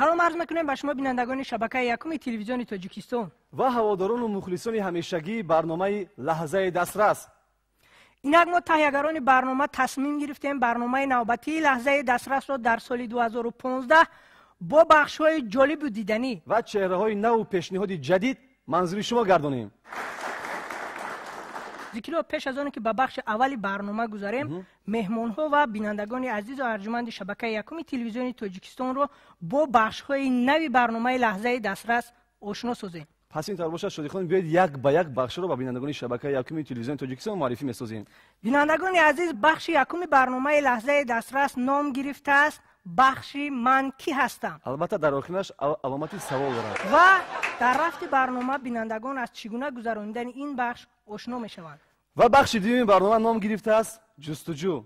Салом арз мекунем ба шумо бинандагони шабакаи якуми телевизиони Тоҷикистон ва ҳаводорону мухлисони ҳамешагии барномаи Лаҳзаи дастрас. Инак мо таҳиягарони барнома тасмим гирифтем барномаи навбатии Лаҳзаи дастрасро дар соли 2015 бо бахшҳои ҷолибу диданӣ ва чеҳраҳои наву пешниҳоди ҷадид манзури шумо гардонем. Зикриё, пеш аз оне ки ба бахши аввали барнома гузарем, меҳмонҳо ва бинандагони азизу арҷуманди шабакаи якуми телевизиони Тоҷикистонро бо бахшҳои нави барномаи Лаҳзаи дастрас ошно созем. Пас ин тавр бошад, Шодихон, биёед як ба як бахшро ба бинандагони шабакаи якуми телевизиони Тоҷикистон муаррифӣ месозем. Бинандагони азиз, бахши якуми барномаи Лаҳзаи дастрас ном гирифтааст бахши «Ман кӣ ҳастам». Албатта, дар охираш аломати савол дорад. Ва дар рафти барнома бинандагон аз чӣ гуна гузаронидани ин бахш ошно мешаванд. Ва бахши дуюми барнома ном гирифтааст «Ҷустуҷӯ».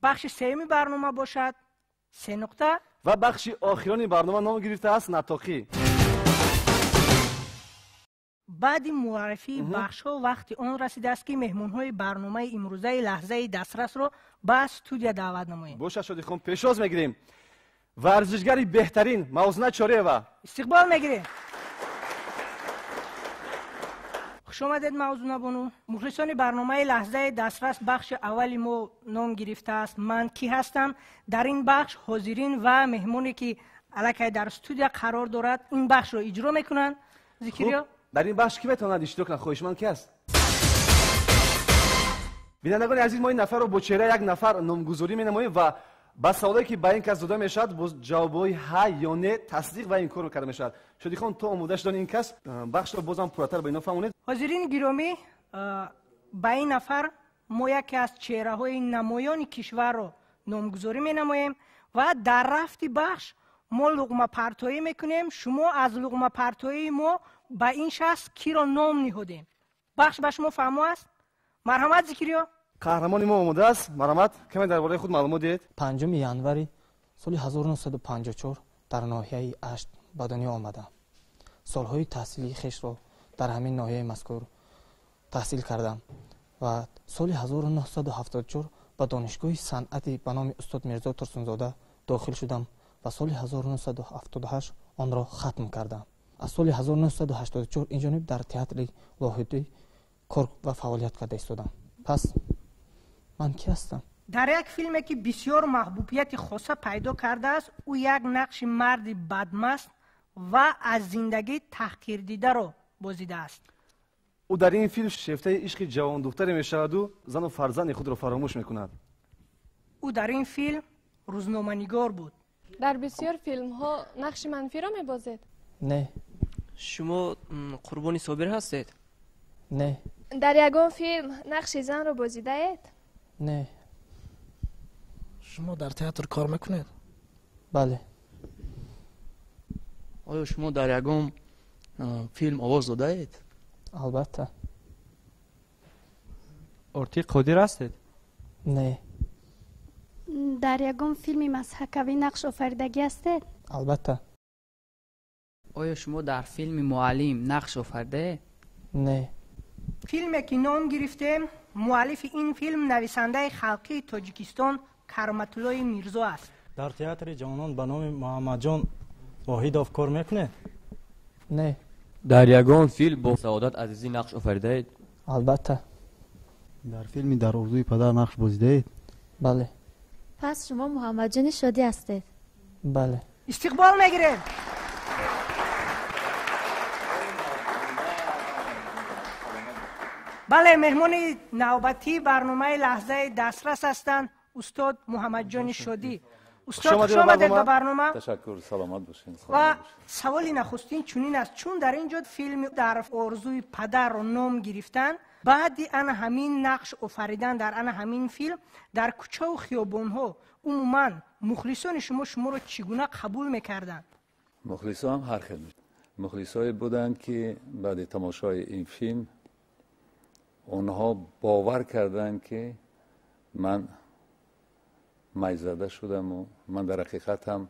Бахши сеюми барнома бошад «Се нуқта». Ва бахши охирони барнома ном гирифтааст «Натоқӣ». Баъди муаррифии бахшҳо вақти он расидааст, ки меҳмонҳои барномаи имрӯзаи Лаҳзаи дастрасро ба студия даъват намоем. Бошад, Шодихон, пешвоз мегирем варзишгари беҳтарин Мавзуна Чореева. Истиқбол мегирем. Хуш омадед, Мавзуна бону. Мухлисони барномаи Лаҳзаи дастрас, бахши аввали мо ном гирифтааст «Ман кӣ ҳастам». Дар ин бахш ҳозирин ва меҳмоне, ки аллакай дар студия қарор дорад, ин бахшро иҷро мекунанд. Зикриё, дар ин бахш кӣ метавонад иштирок кунад? Хоҳишманд, ки аст? Бинандагони азиз, мо ин нафарро бо чеҳраи як нафар номгузорӣ менамоем ва ба саволе, ки ба ин кас дода мешавад, бо ҷавобҳои ҳа ё не тасдиқ ва инкор карда мешавад. Шодихон, то омода шудани ин кас, бахшро бозам пурратар ба ино фаҳмонед. Ҳозирини гиромӣ, ба ин нафар мо яке аз чеҳраҳои намоёни кишварро номгузорӣ менамоем ва дар рафти бахш мо луғмапартоӣ мекунем. Шумо аз луғмапартоии мо ба ин шахс киро ном ниҳодем. Бахш ба шумо фаҳмо аст? Марҳамат, Зикриё. Қаҳрамони мо омода аст. Марҳамат, каме дар бораи худ маълумот диҳед. 5 январи соли 1954 дар ноҳияи Ашт ба дунё омадам. Солҳои таҳсилии хешро дар ҳамин ноҳияи мазкур таҳсил кардам ва соли 1974 ба донишгоҳи санъати ба номи устод Мирзо Турсунзода дохил шудам ва соли 1978 онро хатм кардам. Аз соли 1984 инҷониб дар театри Лоҳутӣ кор ва фаъолият карда истодам. Пас ман кӣ ҳастам? Дар як филме, ки бисёр маҳбубияти хоса пайдо кардааст, ӯ як нақши марди бадмаст ва аз зиндагӣ таҳқирдидаро бозидааст. Ӯ дар ин филм шефтаи ишқи ҷавондухтаре мешаваду зану фарзанди худро фаромӯш мекунад. Ӯ дар ин филм рӯзноманигор буд. Дар бисёр филмҳо нақши манфиро мебозед? Не. Шумо Қурбони Собир ҳастед? Не. Дар ягон филм нақши занро бозидаед? Не. Шумо дар театр кор мекунед? Бале. Оё шумо дар ягон филм овоз додаед? Албатта. Ортиқ Қодир ҳастед? Не. Дар ягон филми масхакавӣ нақш офаридагӣ ҳастед? Албатта. Оё шумо дар филми «Муаллим» нақш офаридаед? Не. Филме, ки ном гирифтем, муаллифи ин филм нависандаи халқии Тоҷикистон Кароматуллои Мирзо аст. Дар театри ҷавонон ба номи Муҳаммадҷон Воҳидов кор мекунед? Не. Дар ягон филм бо Саодат Азизӣ нақш офаридаед? Албатта. Дар филми «Дар орзуи падар» нақш бозидаед? Бале. Пас шумо Муҳаммадҷони Шодӣ ҳастед? Бале. Истиқбол мегирем. Бале, меҳмони навбатии барномаи Лаҳзаи дастрас ҳастанд устод Муҳаммадҷони Шодӣ. Устод, хуш омадед ба барнома. Ташаккур, саломат бошед. Ва саволи нахустин чунин аст: чун дар ин ҷо филми «Дар орзуи падарро» ном гирифтанд, баъди ана ҳамин нақш офаридан дар ана ҳамин филм дар кӯчаву хиёбонҳо умуман мухлисони шумо шуморо чӣ гуна қабул мекарданд? Мухлисо ҳам ҳар хел. Мухлисое буданд, ки баъди тамошои ин филм онҳо бовар карданд, ки ман майзада шудаму ман дар ҳақиқат ҳам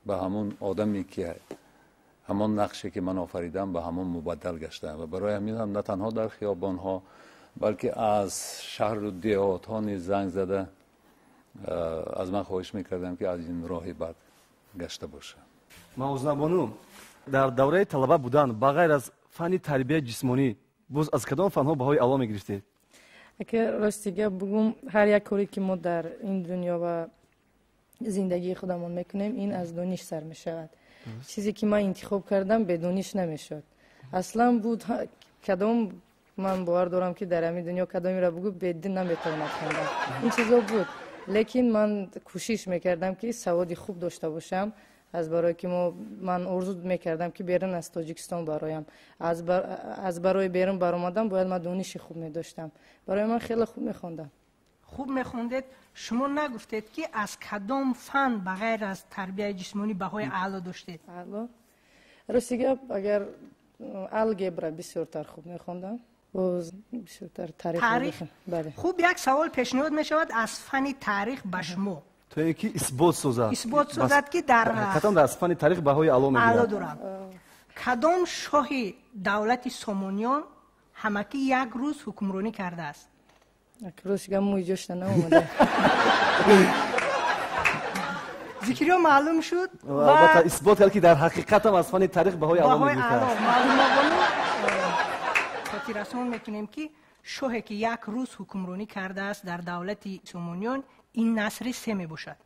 ба ҳамун одаме, ки ҳамон нақше, ки ман офаридам, ба ҳамон мубаддал гаштам. Ва барои ҳамин ҳам на танҳо дар хиёбонҳо, балки аз шаҳру деҳотҳо низ занг зада аз ман хоҳиш мекардам, ки аз ин роҳи бад Гашта бошад. Мавзунабону, дар давраи талаба будан ба ғайр аз фанни тарбияи ҷисмонӣ боз аз кадом фанҳо баҳои аъло мегирифтед? Агар рости гап бугум, ҳар як коре ки мо дар ин дунё ва зиндагии худамон мекунем, ин аз дониш сар мешавад. Чизе ки ман интихоб кардам, бедониш намешуд. Аслан буд кадом, ман бовар дорам ки дар ҳамин дунё кадомеро бугӯ, бедин наметавонад хондан. Ин чизо буд, лекин ман кӯшиш мекардам ки саводи хуб дошта бошам, аз барое ки ман орзу мекардам ки берун аз Тоҷикистон бароям. Аз барои берун баромадан бояд ман дониши хуб медоштам. Барои ман хеле хуб мехондам. Хуб мехондед. Шумо нагуфтед ки аз кадом фан ба ғайр аз тарбияи ҷисмонӣ баҳои аъло доштед? Аъло? Рости гап, агар алгебра бисёртар хуб мехондам, боз бисёртар таърих. Бале. Хуб, як савол пешниҳод мешавад аз фани таърих ба шумо. То ин ки исбот созад. Исбот созад ки дар ҳақиқатан дар фани таърих баҳои аъло мегирад. Аъло дорад. Кадом шоҳи давлати Сомониён ҳамагӣ як рӯз ҳукмронӣ кардааст? Рости гап, мӯи ҷошта наомада. Зикриё маълум шуд. Албатта, исбот кард ки дар ҳақиқатам аз фани таърих баҳои аъло мегирифтааст. Маълумобону хотиррасон мекунем ки шоҳе ки як рӯз ҳукмронӣ кардааст дар давлати Сомониён, ин Насри Се мебошад.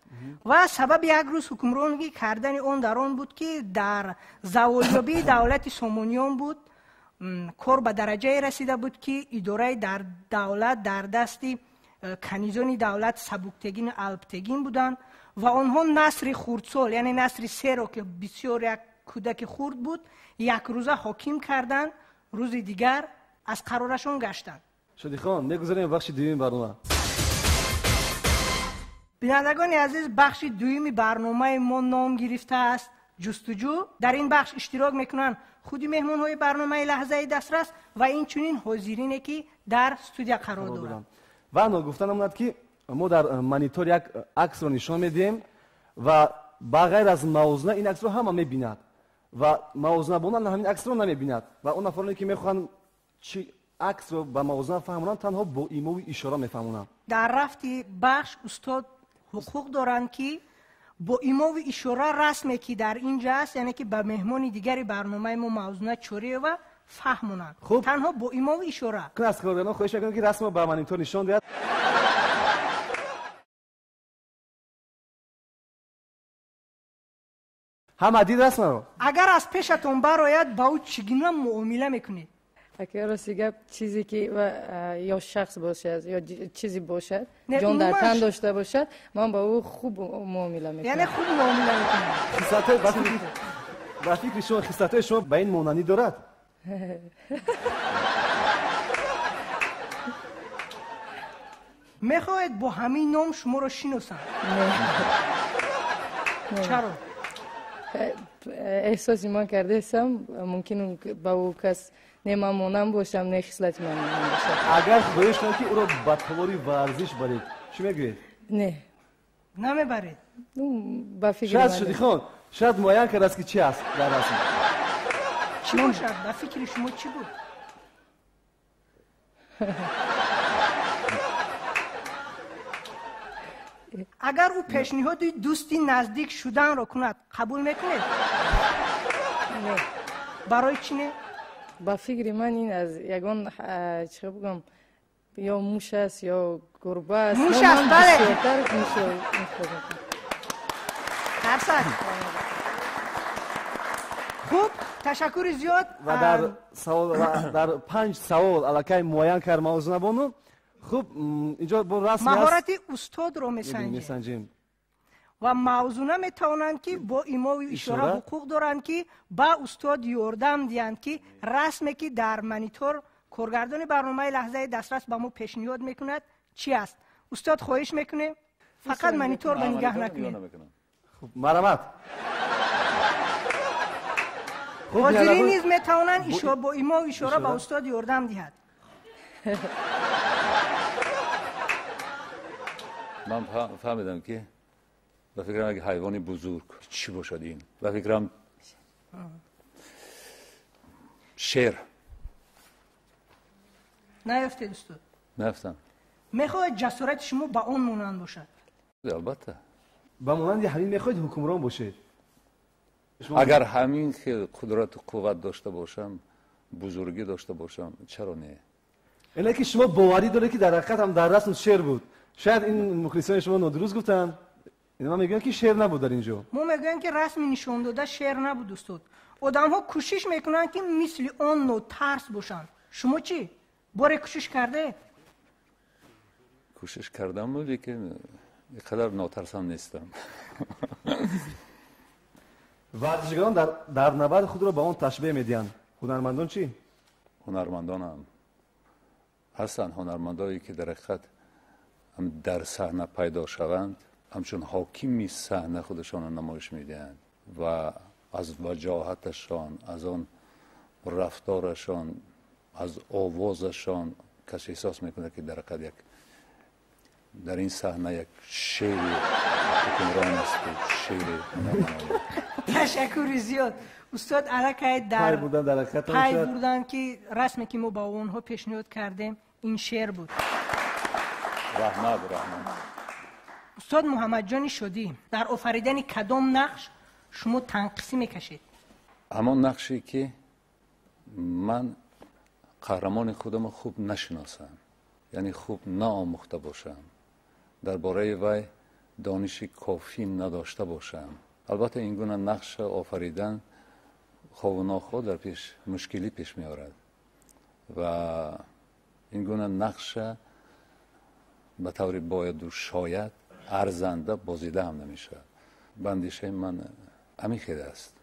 Ва сабаби як рӯз ҳукмронӣ кардани он дар он буд ки дар заволёбии давлати Сомониён буд, кор ба дараҷае расида буд ки идораи дар давлат дар дасти канизони давлат Сабуктегину Алптегин буданд ва онҳо Насри хурдсол, яъне Насри Серо ки бисёр як кӯдаки хурд буд, якрӯза ҳоким карданд, рӯзи дигар аз қарорашон гаштанд. Шодихон, мегузарем бахши дуюми барнома. Бинандагони азиз, бахши дуюми барномаи мо ном гирифтааст ҷустуҷӯ. Дар ин бахш иштирок мекунанд худи меҳмонҳои барномаи лаҳзаи дастрас ва инчунин ҳозирине ки дар студия қарор доранд. Ва ногуфта намонад ки мо дар монитор як аксро нишон медиҳем ва ба ғайр аз мавзуна ин аксро ҳама мебинад ва мавзунабонан ҳамин аксро намебинад ва он нафароне ки мехоҳанд чи аксро ба мавзуна фаҳмонанд, танҳо бо имову ишора мефаҳмонанд. Дар рафти бахш устод ҳуқуқ доранд ки бо имову ишора расме ки дар ин ҷо аст, яъне ки ба меҳмони дигари барномаи мо Мавзуна Чориева фаҳмонанд. Танҳо бо имову ишора. Аз коргарон хоҳиш мекунам ки расмро ба монитор нишон диҳад. Ҳама дид расмаро? Агар аз пешатон барояд, ба ӯ чӣ гуна муомила мекунед? Агар рости гап, чизе ки ё шахс бошад, ё чизе бошад, ҷон дар тан дошта бошад, ман ба ӯ хуб муомила мекунам. Яъне хуб муомила мекунед. Ба фикри шумо, хислатҳои шумо ба ин монандӣ дорад? Мехоҳед бо ҳамин ном шуморо шиносанд? Чаро? Эҳсоси ман кардаистам, мумкин ба ӯ кас не ман монанд бошам, не хислати ман монанд бошад. Агар хоҳиш кунад ки ӯро ба толори варзиш баред, чӣ мегӯед? Не. Намебаред? Ба фикри шояд Шодихон, шояд муайян кардааст ки чи аст дар расм. Чӣ бошад? Ба фикри шумо чӣ буд? Агар ӯ пешниҳоди дӯсти наздик шуданро кунад, қабул мекунед? Не. Барои чӣ не? Ба фикри ман ин аз ягон, чӣ бигӯям, ё муш аст, ё гурба аст. Муш аст, бале. Тарсак. Хуб, ташаккури зиёд. Ва дар 5 савол аллакай муайян кард Мавзунабону. Хуб, инҷо бо расм аст. Маҳорати устодро месанҷем. Ва мавзуна метавонанд ки бо имову ишора ҳуқуқ доранд ки ба устод ёрдам диҳанд ки расме ки дар монитор коргардони барномаи лаҳзаи дастрас ба мо пешниҳод мекунад чи аст. Устод, хоҳиш мекунем, фақат монитор ба нигаҳ накунед. Хуб, марҳамат. Ҳозирин низ метавонанд бо имову ишора ба устод ёрдам диҳад. Ман фаҳмидам ки ба фикрам як ҳайвони бузург чӣ бошад ин? Ба фикрам шер. Наёфтед устод? Наёфтам. Мехоҳед ҷасорати шумо ба он монанд бошад? Албатта. Ба монанди ҳамин мехоҳед ҳукмрон бошед? Агар ҳамин хел қудрату қувват дошта бошам, бузургӣ дошта бошам, чаро не? Яъне ки шумо боварӣ доред, ки дар ҳақиқат ҳам дар расм шер буд. Шояд ин мухлисони шумо нодуруст гуфтанд. Инҳо мегӯянд, ки шер набуд дар ин ҷо. Мо мегӯем, ки расми нишондода шер набуд, устод. Одамҳо кӯшиш мекунанд, ки мисли он нотарс бошанд. Шумо чӣ? Боре кӯшиш кардаед? Кӯшиш кардам, лекин ин қадар нотарсам нестам. Варзишгарон дар набард худро ба он ташбеҳ медиҳанд. Ҳунармандон чӣ? Ҳунармандонам ҳастанд, ҳунармандое ки дар ҳақиқат дар саҳна пайдо шаванд, ҳамчун ҳокими саҳна худашонро намоиш медиҳанд ва аз ваҷоҳаташон, аз он рафторашон, аз овозашон кас эҳсос мекунад, ки дар ҳақиқат як дар ин саҳна як шери ҳукмрон аст, шери ҳунарманд. Ташаккури зиёд, устод. Аллакай дар пай бурданд, ки расме, ки мо ба онҳо пешниҳод кардем, ин шер буд. Раҳмат, раҳмат. Устод Муҳаммадҷони Шодӣ, дар офаридани кадом нақш шумо танқисӣ мекашед? Ҳамон нақше, ки ман қаҳрамони худамро хуб нашиносам, яъне хуб наомӯхта бошам, дар бораи вай дониши кофӣ надошта бошам. Албатта, ин гуна нақша офаридан хову нохоҳ дар пеш мушкилӣ пеш меорад ва ин гуна нақша ба таври бояду шояд арзанда бозида ҳам намешавад. Ба андешаи ман ҳамин хел аст.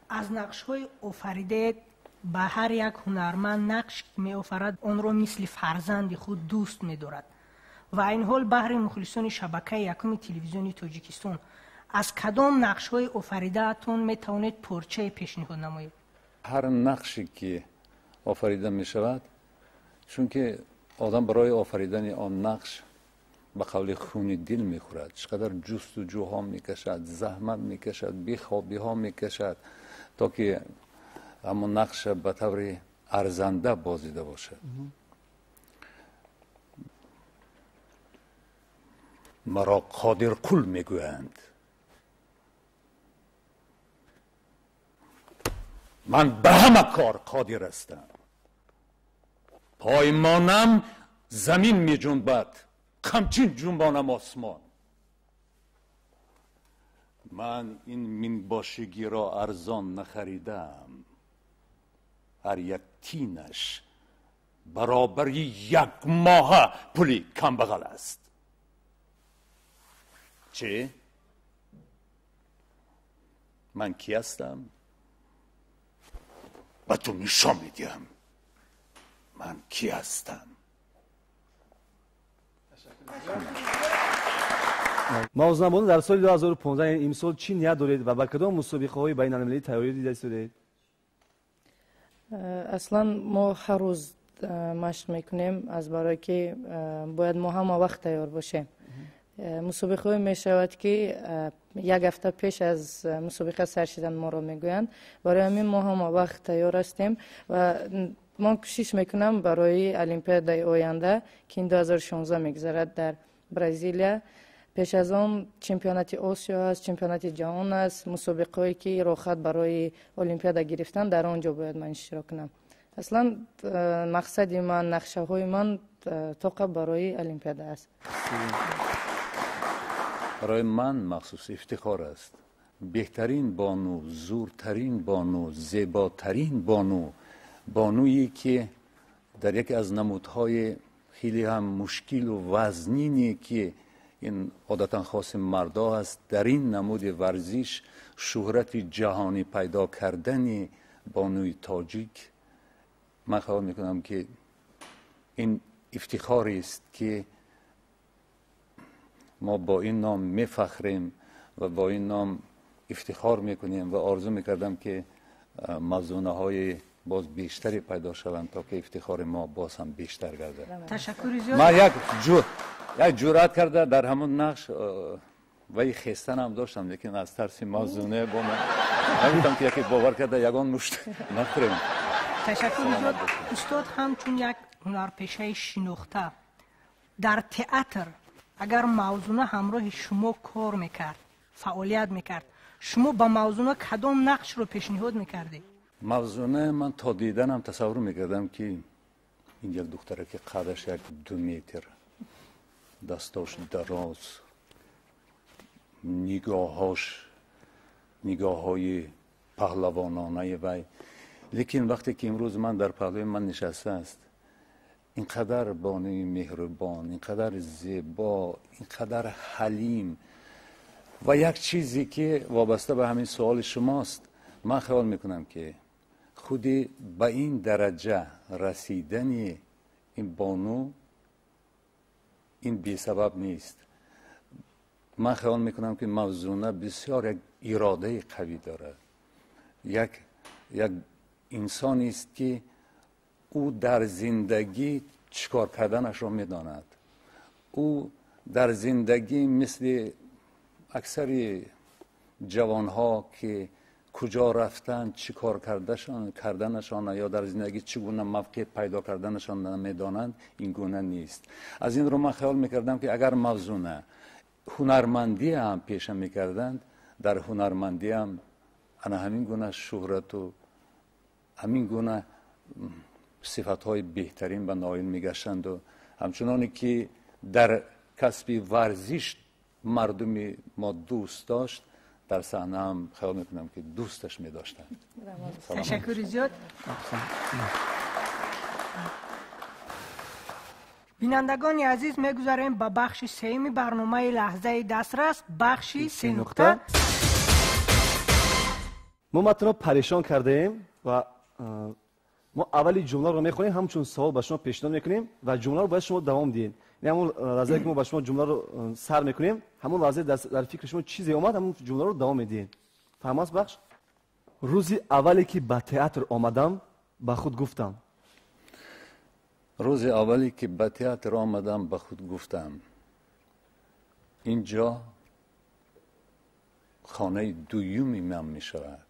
Аз нақшҳои офаридаед, ба ҳар як ҳунарманд нақш меофарад, онро мисли фарзанди худ дӯст медорад. Ва айни ҳол баҳри мухлисони шабакаи якуми телевизиони Тоҷикистон аз кадом нақшҳои офаридаатон метавонед порчае пешниҳод намоед? Ҳар нақше, ки офарида мешавад, чунки одам барои офаридани он нақш ба қавли хуни дил мехӯрад, чӣ қадар ҷустуҷӯҳо мекашад, заҳмат мекашад, бехобиҳо мекашад, то ки ҳамон нақша ба таври арзанда бозида бошад. Маро Қодирқул мегӯянд. Ман ба ҳама кор қодир ҳастам. Поймонам замин меҷунбад, қамчин ҷунбонам осмон. Ман ин минбошигиро арзон нахаридам. Ҳар як тинаш баробари як моҳа пули камбағал аст. Чӣ? Ман кӣ ҳастам? Ба ту нишон медиҳам. Ман кӣ ҳастам? Мавзунабону, дар соли 2015 имсол чӣ ният доред ва ба кадом мусобиқаҳои байналмилалӣ тайёрӣ дида истодед? Аслан мо ҳар рӯз машқ мекунем, аз барое ки бояд мо ҳама вақт тайёр бошем. Мусобиқаҳое мешавад, ки як ҳафта пеш аз мусобиқа сар шидан моро мегӯянд. Барои ҳамин мо ҳама вақт тайёр ҳастем ва ман кӯшиш мекунам барои олимпиадаи оянда, ки ин 2016 мегузарад дар Бразилия. Пеш аз он чемпионати Осиё аст, чемпионати ҷаҳон аст, мусобиқаҳое, ки роҳхат барои олимпиада гирифтан, дар он ҷо бояд ман иштирок кунам. Аслан мақсади ман, нақшаҳои ман тоқа барои олимпиада аст. Барои ман махсус ифтихор аст. Беҳтарин бону, зуртарин бону, зеботарин бону, бонуе, ки дар яке аз намудҳои хеле ҳам мушкилу вазнине, ки ин одатан хоси мардо аст, дар ин намуди варзиш шӯҳрати ҷаҳонӣ пайдо кардани бонуи тоҷик, ман хаёл мекунам, ки ин ифтихорест, ки мо бо ин ном мефахрем ва бо ин ном ифтихор мекунем ва орзу мекардам, ки мавзунаҳои боз бештаре пайдо шаванд, то ки ифтихори мо боз ҳам бештар гардад. Ташаккури зиёд. Ман як ҷуръат карда дар ҳамон нақш ваи хестанам доштам, лекин аз тарси мавзуне бо ман нагуфтам, ки яке бовар карда ягон мушт нахӯрем. Ташаккури зиёд, устод. Ҳамчун як ҳунарпешаи шинохта дар театр, агар Мавзуна ҳамроҳи шумо кор мекард, фаъолият мекард, Шумо ба Мавзуна кадом нақшро пешниҳод мекардед? Мавзуна ман то диданам тасаввур мекардам, ки ин як духтаре ки қадаш 1-2 метр, дастош дароз, нигоҳош нигоҳҳои паҳлавононаи вай. Лекин вақте ки имрӯз ман дар паҳлӯи ман нишастааст, ин қадар бонуи меҳрубон, ин қадар зебо, ин қадар ҳалим ва як чизе ки вобаста ба ҳамин суоли шумост, ман хаёл мекунам ки худи ба ин дараҷа расидани ин бону ин бесабаб нест. Ман хаёл мекунам ки Мавзуна бисёр як иродаи қавӣ дорад, як инсонест ки ӯ дар зиндагӣ чӣ кор карданашро медонад. Ӯ дар зиндагӣ мисли аксари ҷавонҳо ки куҷо рафтанд, чӣ кор карданашон ё дар зиндагӣ чӣ гуна мавқеъ пайдо карданашон намедонанд, ин гуна нест. Аз ин рӯ ман хаёл мекардам ки агар Мавзуна ҳунармандӣ ҳам пеша мекарданд, дар ҳунармандӣ ҳам ана ҳамин гуна шӯҳрату ҳамин гуна сифатҳои беҳтарин ба ноил мегаштанду ҳамчуноне ки дар касби варзиш мардуми мо дӯст дошт, дар саҳна ҳам хаёл мекунам ки дӯсташ медоштанд. Ташаккури зиёд. Бинандагони азиз, мегузарем ба бахши сеюми барномаи лаҳзаи дастрас, бахши се нуқта. Мо матнро парешон кардаем ва мо аввали ҷумларо мехонем, ҳамчун савол ба шумо пешниҳод мекунем ва ҷумларо бояд шумо давом диҳед. Ҳамон лаҳзае ки мо ба шумо ҷумларо сар мекунем, ҳамон лаҳзае дар фикри шумо чизе омад, ҳамон ҷумларо давом медиҳед. Фаҳм аст бахш? Рӯзи аввале ки ба театр омадам, ба худ гуфтам. Рӯзи аввале ки ба театр омадам, ба худ гуфтам, ин ҷо хонаи дуюми ман мешавад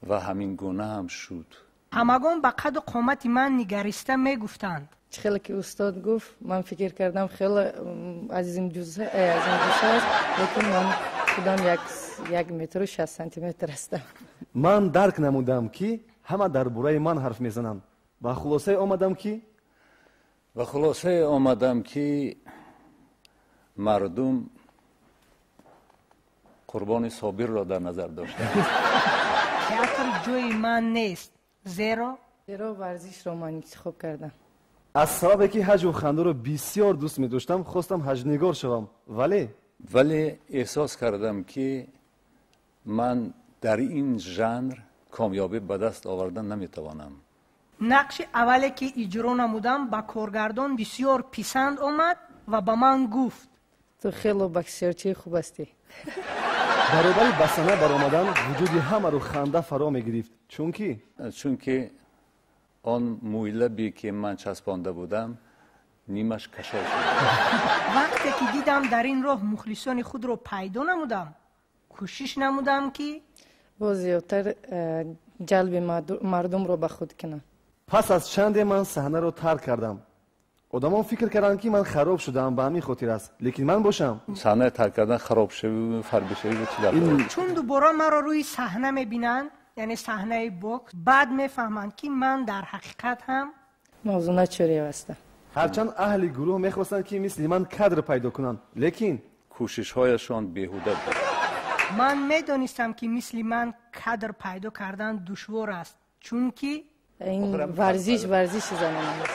ва ҳамин гуна ҳам шуд. Ҳамагон ба қаду қомати ман нигариста мегуфтанд. Чӣ хеле ки устод гуфт, ман фикр кардам хеле азимҷусса аст, лекин ман худам 1 метру 60 сантиметр ҳастам. Ман дарк намудам, ки ҳама дар бораи ман ҳарф мезананд. Ба хулосае омадам ки мардум Қурбони Собирро дар назар доштанд. Театр ҷои ман нест, зеро варзишро ман интихоб кардам. Аз сабабе ки ҳаҷву хандаро бисёр дӯст медоштам, хостам ҳаҷнигор шавам, вале эҳсос кардам ки ман дар ин жанр комёбӣ ба даст овардан наметавонам. Нақши аввале ки иҷро намудам ба коргардон бисёр писанд омад ва ба ман гуфт: ту хело боксёрчии хуб ҳастӣ. Баробари ба саҳна баромадан вуҷуди ҳамаро ханда фаро мегирифт, чунки он мӯйлабе ки ман часпонда будам нимаш кашол шуд. Вақте ки дидам дар ин роҳ мухлисони худро пайдо намудам, кӯшиш намудам ки боз зиёдтар ҷалби мардумро ба худ кунам. Пас аз чанде ман саҳнаро тарк кардам. Одамон фикр карданд, ки ман хароб шудаам, ба ҳамин хотир аст, лекин ман бошам. Саҳнаи тарк кардан харобшавӣ, фарбишавӣ чӣ дар дорад? Чун дубора маро рӯи саҳна мебинанд, яъне саҳнаи бокс, баъд мефаҳманд, ки ман дар ҳақиқат ҳам Мавзуна Чӯриева ҳастам. Ҳарчанд аҳли гурӯҳ мехостанд, ки мисли ман кадр пайдо кунанд, лекин кӯшишҳояшон беҳуда буд. Ман медонистам, ки мисли ман кадр пайдо кардан душвор аст, чунки ин варзиш варзиши замон аст.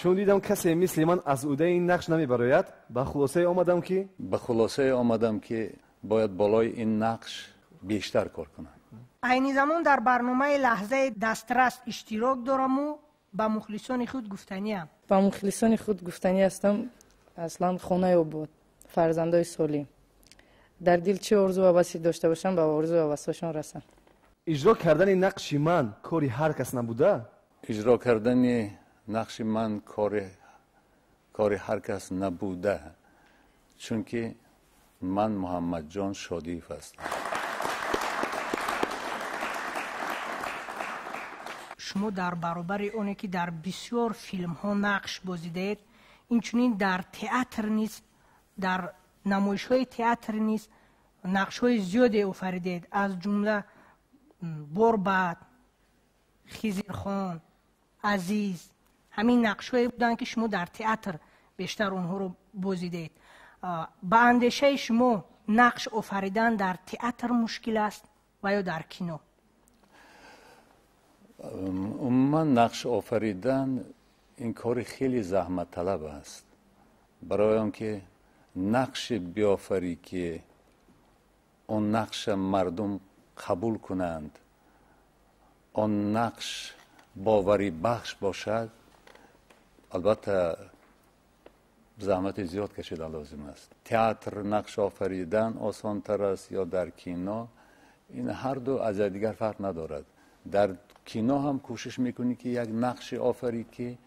Чун дидам касе мисли ман аз ӯҳдаи ин нақш намебарояд, ба хулосае омадам ки бояд болои ин нақш бештар кор кунам. Айни замон дар барномаи лаҳзаи дастрас иштирок дораму ба мухлисони худ гуфтаниам. Ба мухлисони худ гуфтанӣ ҳастам, аслан хонаи обод, фарзандои солим. Дар дил чӣ орзу ҳавасе дошта бошам, ба орзу ҳавасҳошон расам. Иҷро кардани нақши ман кори ҳар кас набуда? Иҷро кардани нақши ман кори ҳар кас набуда, чунки ман Муҳаммадҷон Шодиев ҳастам. Шумо дар баробари оне ки дар бисёр филмҳо нақш бозидаед, инчунин дар театр низ, дар намоишҳои театр низ Нақшҳои зиёде офаридед, аз ҷумла Борбад, Хизирхон, Азиз. Ҳамин нақшҳое буданд, ки шумо дар театр бештар онҳоро бозидед. Ба андешаи шумо нақш офаридан дар театр мушкил аст ва ё дар кино? Умуман нақш офаридан ин кори хеле заҳматталаб аст, барои он ки нақше биёфарӣ, ки он нақша мардум қабул кунанд, он нақш боварибахш бошад, албатта заҳмати зиёд кашидан лозим аст. Театр нақш офаридан осонтар аст ё дар кино, ин ҳарду аз якдигар фарқ надорад. Дар кино ҳам кӯшиш мекунӣ, ки як нақше офарӣ, ки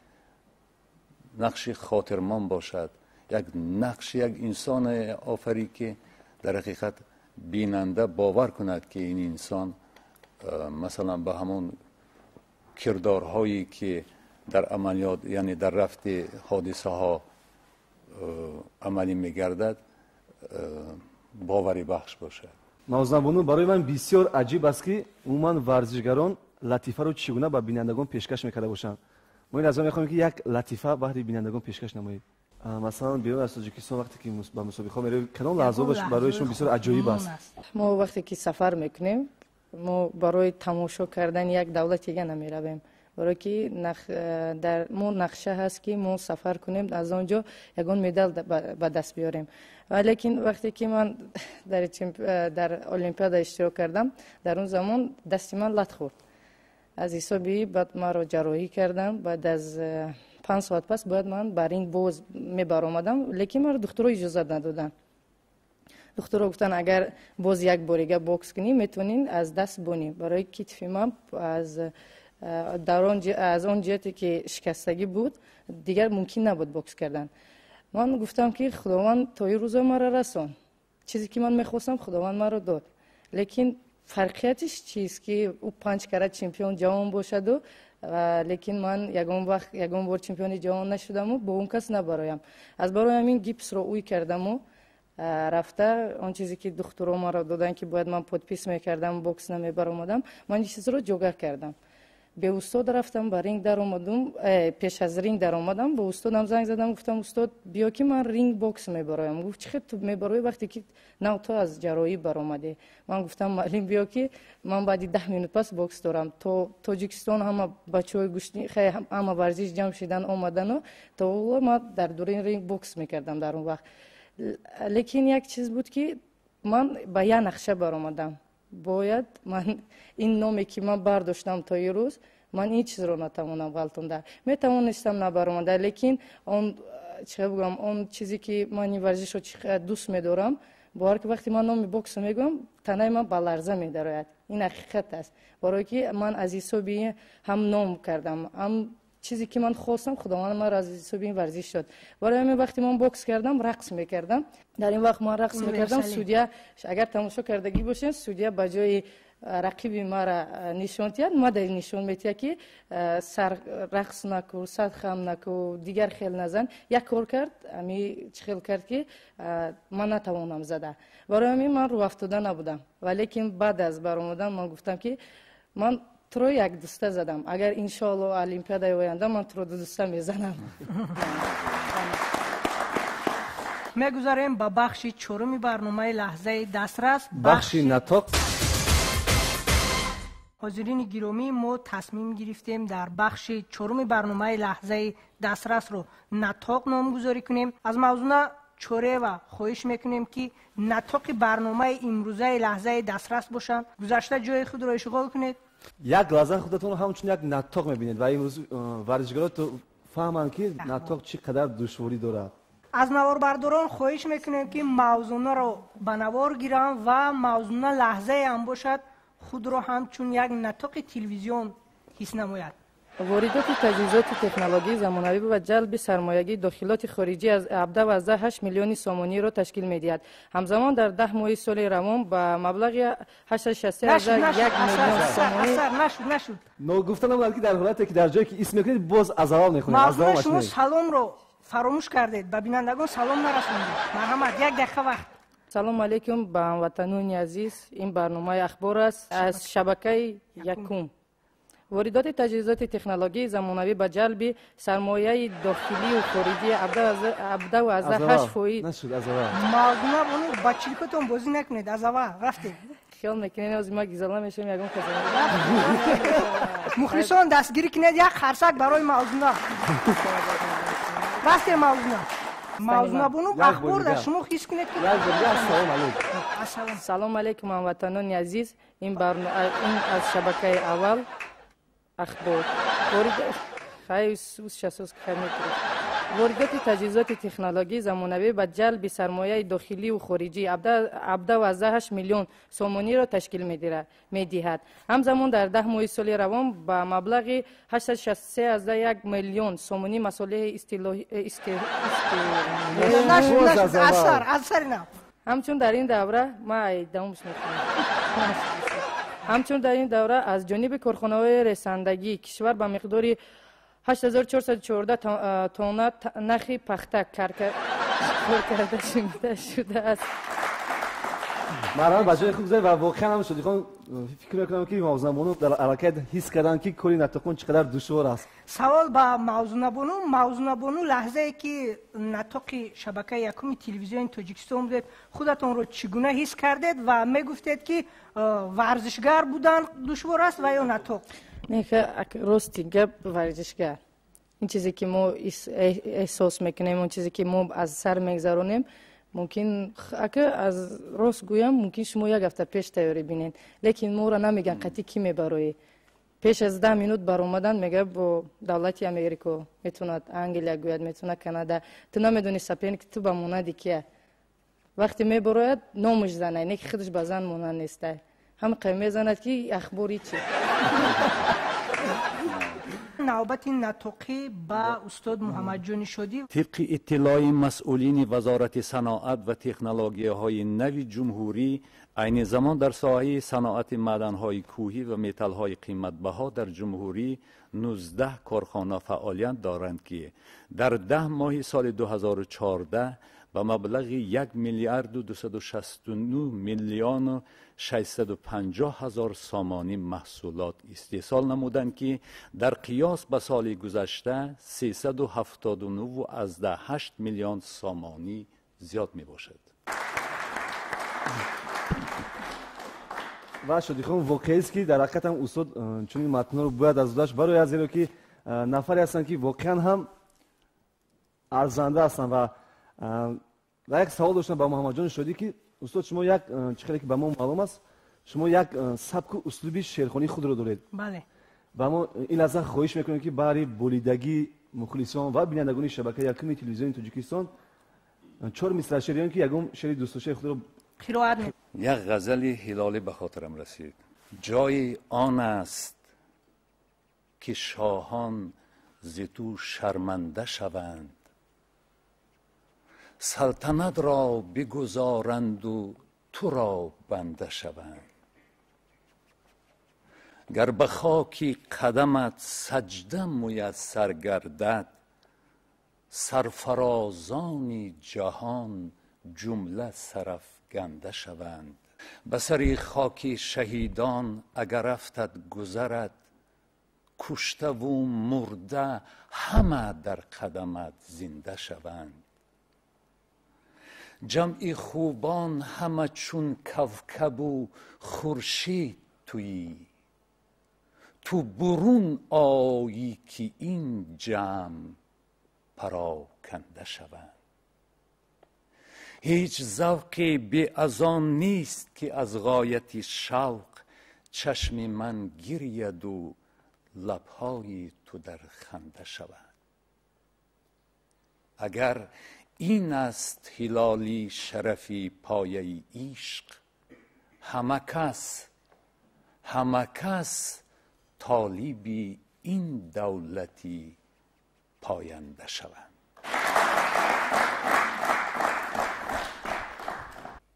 нақши хотирмон бошад, як нақши як инсоне офарӣ, ки дар ҳақиқат бинанда бовар кунад, ки ин инсон масалан ба ҳамон кирдорҳое, ки дар амалиёт, яъне дар рафти ҳодисаҳо амалӣ мегардад, боварибахш бошад. Мавзунабону, барои ман бисёр аҷиб аст, ки умуман варзишгарон латифаро чӣ гуна ба бинандагон пешкаш мекарда бошанд. Мо ин аз он мехоҳем, ки як латифа баҳри бинандагон пешкаш намоед. Масалан, берун аз Тоҷикистон вақте ки ба мусобиқаҳо меравед, кадом лаҳзаҳо барои шумо бисёр аҷоиб аст? Мо вақте ки сафар мекунем, мо барои тамошо кардани як давлати дига намеравем, барое ки дар мо нақша ҳаст, ки мо сафар кунем, аз он ҷо ягон медал ба даст биёрем. Лекин вақте ки ман дар олимпиада иштирок кардам, дар он замон дасти ман лат хӯрд. Аз ҳисоби баъд маро ҷарроҳӣ кардам. Баъд аз 5 соат пас бояд ман ба ринг боз мебаромадам, лекин маро духтуро иҷозат надоданд. Духтуро гуфтанд, агар боз як борига бокс кунӣ, метавонӣ аз даст бонӣ. Барои китфи ман аз он ҷиҳате ки шикастагӣ буд, дигар мумкин набуд бокс кардан. Ман гуфтам, ки Худованд то ин рӯза маро расон, чизе ки ман мехостам, Худованд маро дод. Лекин фарқиятиш чист, ки ӯ 5 карат чемпион ҷавон бошаду, лекин ман ягон вақт ягон бор чемпиони ҷавон нашудаму бо он кас набароям. Аз барои ҳамин гипсро ӯй кардаму рафта, он чизе ки духтуро маро доданд, ки бояд ман подпис мекардам, бокс намебаромадам, ман ин чизро ҷога кардам. Бе устод рафтам, ба ринг даромадум. Пеш аз ринг даромадам, ба устодам занг задам, гуфтам: «Устод, биё, ки ман ринг бокс мебароям». Гуфт: «Чӣ хел ту мебароӣ, вақте ки нав ту аз ҷарроҳӣ баромадӣ?» Ман гуфтам: «Муаллим, биё, ки ман баъди 10 минут пас бокс дорам». То Тоҷикистон ҳама бачаҳои гӯштӣ, ҳама варзиш ҷамъ шидан омадану то ҳоло ман дар дури ринг бокс мекардам дар он вақт. Лекин як чиз буд, ки ман ба як нақша баромадам. Бояд ман ин номе, ки ман бардоштам то ин рӯз, ман ин чизро натавонам ғалтонда. Метавонистам набаромада, лекин он чӣ бигӯям, он чизе, ки ман ин варзишро дӯст медорам, бовар ки вақте ман номи боксро мегӯям, танаи ман ба ларза медарояд. Ин ҳақиқат аст, барое ки ман аз ҳисоби ҳам ном кардам, ҳам чизе, ки ман хостам, Худованд маро аз ҳисоби ин варзиш дод. Барои ҳамин вақте ман бокс кардам, рақс мекардам. Дар ин вақт ман рақс мекардам, судья, агар тамошо кардагӣ бошем, судья ба ҷои рақиби мара нишон диҳад, мада нишон метиҳад, ки сар рақс наку, сар хам наку, дигар хел назан. Як кор кард, ами чӣ хел кард, ки ман натавонам зада. Барои ҳамин ман рӯафтода набудам, валекин баъд аз баромадан ман гуфтам, ки ман туро як дӯста задам, агар иншоалло олимпиадаи оянда ман туро ду дӯста мезанам. Мегузарем ба бахши чоруми барномаи «Лаҳзаи дастрас», бахши натоқ. Ҳозирини гиромӣ, мо тасмим гирифтем дар бахши чоруми барномаи «Лаҳзаи дастрасро» натоқ номгузорӣ кунем. Аз Мавзуна Чорева хоҳиш мекунем, ки натоқи барномаи имрӯзаи «Лаҳзаи дастрас» бошанд. Гузашта ҷои худро ишғол кунед. Як лаҳза худатонро ҳамчун як натоқ мебинед ва имрӯз варзишгаро фаҳманд, ки натоқ чӣ қадар душворӣ дорад. Аз наворбардорон хоҳиш мекунем, ки Мавзунаро ба навор гиранд ва Мавзуна лаҳзае ҳам бошад худро ҳамчун як натоқи телевизион ҳис намояд. Воридоти таҷҳизоти технологии замонавӣ ва ҷалби сармоягии дохилоти хориҷӣ аз 17,8 миллиони сомониро ташкил медиҳад. Ҳамзамон дар 10 моҳи соли равон ба маблағи 861 миллион сомонӣ. Нашуд, нашуд. Ногуфта намонад, ки дар ҳолате ки дар ҷое ки исм мекунед, боз аз аввал мехонед. Мавзуна, шумо саломро фаромӯш кардед, ба бинандагон салом нарасондед. Марҳамат, як дақиқа вақт. Салом алейкум ба ҳамватанони азиз. Ин барномаи ахбор аст аз шабакаи якум. Воридоти таҷҳизоти технологияи замонавӣ ба ҷалби сармояи дохилию хориҷӣ 17,8%. Нашуд, аз аввал. Мавзуна бону, ба чиликотон бозӣ накунед, аз аввал рафтем. Хиёл мекунед, ҳозир ма гизала мешавем, ягон каса. Мухлисон, дастгирӣ кунед, як харсак барои Мавзуна. Рафтем, Мавзуна. Мавзуна бону, ахбор дар шумо ҳис кунед ки Салом алейкум. Салом алейкум, ҳамватанони азиз. Ин аз шабакаи аввал ахбор. Воридоти таҷҳизоти технологияи замонавӣ ба ҷалби сармояи дохилию хориҷӣ 17,8 миллион сомониро ташкил медиҳад. Ҳамзамон дар 10 моҳи соли равон ба маблағи 863,1 миллион сомонӣ масолеҳи ҳамчун дар ин давра ҳамчун дар ин давра аз ҷониби корхонаҳои ресандагии кишвар ба миқдори 8414 тонна нахи пахта кор карда шудааст. Марҳамат, ба ҷои хуб гузаред ва воқеан ҳам Шодихон, фикр мекунам, ки Мавзуна бону дар аллакай ҳис карданд, ки кори натоқон чӣ қадар душвор аст. Савол ба Мавзуна бону. Мавзуна бону, лаҳзае ки натоқи шабакаи якуми телевизиони Тоҷикистон будед, худатонро чӣ гуна ҳис кардед ва мегуфтед, ки варзишгар будан душвор аст ва ё натоқ? Не, рости гап, варзишгар. Ин чизе ки мо эҳсос мекунем, он чизе ки мо аз сар мегзаронем, мумкин, ака, аз рост гӯям, мумкин шумо як ҳафта пеш тайёрӣ бинед, лекин моро намеган қатъӣ кӣ мебароӣ. Пеш аз 10 минут баромадан мега бо давлати Америко, метавонад Англия гӯяд, метавонад Канада. Ту намедонӣ соперник ту ба монанди кия. Вақте мебарояд, номаш занай, не ки худаш ба зан монанд нестай. Ҳама мезанад, ки ахбори чи. Навбати натоқӣ ба устод Муҳаммадҷони Шодӣ. Тибқи иттилои масъулини Вазорати саноат ва технологияҳои нави ҷумҳурӣ, айни замон дар соҳаи саноати маъданҳои кӯҳӣ ва металлҳои қиматбаҳо дар ҷумҳурӣ 19 корхона фаъолият доранд, ки дар 10 моҳи соли 2014 ба маблағи 1 миллиарду 269 миллиону 650 ҳазор сомонӣ маҳсулот истеҳсол намуданд, ки дар қиёс ба соли гузашта 379,8 миллион сомонӣ зиёд мебошад. Ва Шодихон, воқеист, ки дар ҳақиқат ҳам устод чунин матнҳоро бояд аз дудаш барояд, зеро ки нафаре ҳастанд, ки воқеан ҳам арзанда ҳастанд. Ва як савол доштам ба Муҳаммадҷони Шодӣ, ки устод, шумо як чӣ хеле ки ба мо маълум аст, шумо як сабку услуби шеърхонии худро доред. Бале. Ва мо ин лаҳза хоҳиш мекунем, ки баҳри болидагии мухлисон ва бинандагони шабакаи якуми телевизиони Тоҷикистон чор мисра шеър ё ки ягон шеъри дӯстдоштаи худро қироат. Як ғазали Ҳилолӣ ба хотирам расид. Ҷои он аст, ки шоҳон зи ту шарманда шаванд, салтанатро бигузоранду туро банда шаванд. Гар ба хоки қадамат саҷда муяссар гардад, сарфарозони ҷаҳон ҷумла сарафганда шаванд. Ба сари хоки шаҳидон агар афтад гузарат, куштаву мурда ҳама дар қадамат зинда шаванд. Ҷамъи хубон ҳама чун кавкабу хуршид туӣ, ту бурун оӣ, ки ин ҷамъ пароканда шаванд. Ҳеҷ завқе беаз он нест, ки аз ғояти шавқ чашми ман гиряду лабҳои ту дар ханда шавад. Агар ин аст ҳилоли шарафи пояи ишқ, ҳама кас толиби ин давлати поянда шаванд.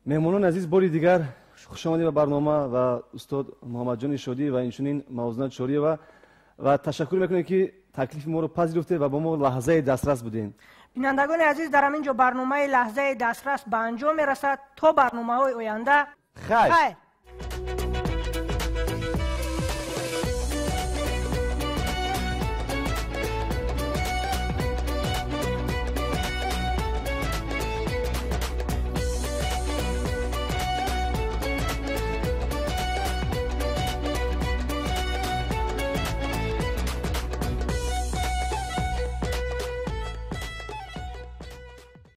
Меҳмонони азиз, бори дигар хушомадед ба барнома ва устод Муҳаммадҷони Шодӣ ва инчунин Мавзуна Чориева, ва ташаккур мекунем, ки таклифи моро пазируфтед ва бо мо лаҳзаи дастрас будем. Бинандагони азиз, дар ҳамин ҷо барномаи лаҳзаи дастрас ба анҷом мерасад. То барномаҳои оянда, хайр.